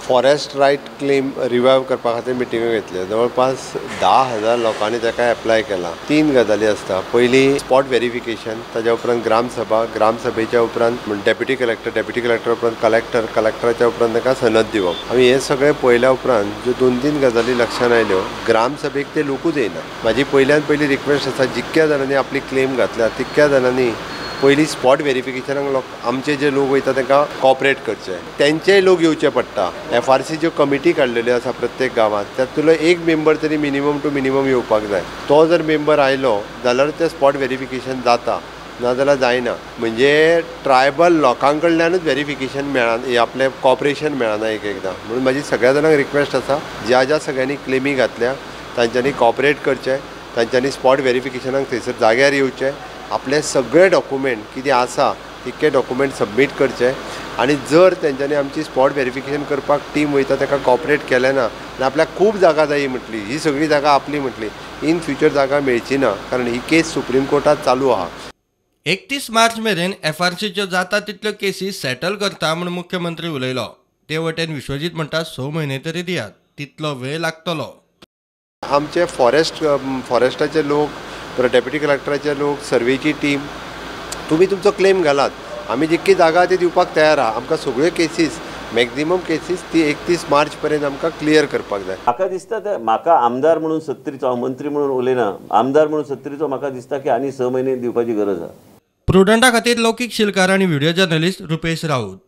Forest right claim revive करपा खातीर मिटिंग्यो घेतल्यो. जवळपास 10,000 लोकांनी ताका एप्लाय केला. 3 गजाली आसता. पयली स्पॉट वेरिफिकेशन, ताज्या उपरांत ग्रामसभा, ग्रामसभेच्या उपरांत डेप्युटी कलेक्टर, डेप्युटी कलेक्टर उपरांत कलेक्टर, कलेक्टराच्या उपरांत ताका सनद दिवप. आमी हें सगळें पळयल्या उपरांत ज्यो 2-3 गजाली लक्षांत आयल्यो, ग्रामसभेक ते लोकूच येयना. म्हाजी पयल्यान पयली रिक्वेस्ट आसा, जितक्या जाणांनी आपली क्लेम घातल्या तितक्या जाणांनी पयली स्पॉट वेरिफिकेशनाक लोक आमचे जे लोक वयता तांकां कॉपरेट करचे, तेंचेय लोक येवचे पडटा. एफआरसी ज्यो कमिटी काडलेल्यो आसा प्रत्येक गांवांत, तातूंतलो एक मेंबर तरी मिनिमम टू मिनिमम येवपाक जाय. तो जर मेंबर आयलो जाल्यार तें स्पॉट वेरिफिकेशन जाता, नाजाल्यार जायना. म्हणजे ट्रायबल लोकां कडल्यानूच वेरिफिकेशन मेळना, आपलें कॉपरेशन मेळना एक एकदां. म्हणून म्हाजी सगळ्या जाणांक रिक्वेस्ट आसा, ज्या ज्या सगळ्यांनी क्लेमी घातल्या तांच्यांनी कॉपरेट करचें, तांच्यांनी स्पॉट वेरिफिकेशनाक थंयसर जाग्यार येवचें, आपले सगळे डॉक्युमेंट कितें आसा तितके डॉक्युमेंट सबमीट करचे. आनी जर तेंच्यांनी आमची स्पॉट वेरिफिकेशन करपाक टीम वयता ताका कॉपरेट केलें ना आनी आपल्याक खूब जागा जायी म्हटली, ही सगळी जागा आपली म्हटली, इन फ्युचर जागा मेळची ना, कारण ही केस सुप्रीम कोर्टात चालू आहा. 31 मार्च मेरेन एफआरसीच्यो जाता तितल्यो केसी सेटल करता म्हूण मुख्यमंत्री उलयलो. ते वटेन विश्वजीत म्हणटा 6 म्हयने तरी दियात, तितलो वेळ लागतलो. आमचे फॉरेस्टाचे लोक, डेप्युटी कलेक्टराचे लोक, सर्वेची टीम, तुमी तुमचो क्लेम घालात, आमी जितकी जागा ती दिवपाक तयार आहा. आमकां सगळ्यो केसीस, मॅक्झिमम केसीस ती 31 मार्च पर्यंत आमकां क्लियर करपाक जाय. म्हाका दिसता ते म्हाका आमदार म्हणून सत्तरीचो, हांव मंत्री म्हणून उलयना, आमदार म्हणून सत्तरीचो म्हाका दिसता की आनी 6 म्हयने दिवपाची गरज आहा. प्रुडंटा खातीर लौकीक शिलकार आनी व्हिडिओ जर्नलिस्ट रुपेश राऊत.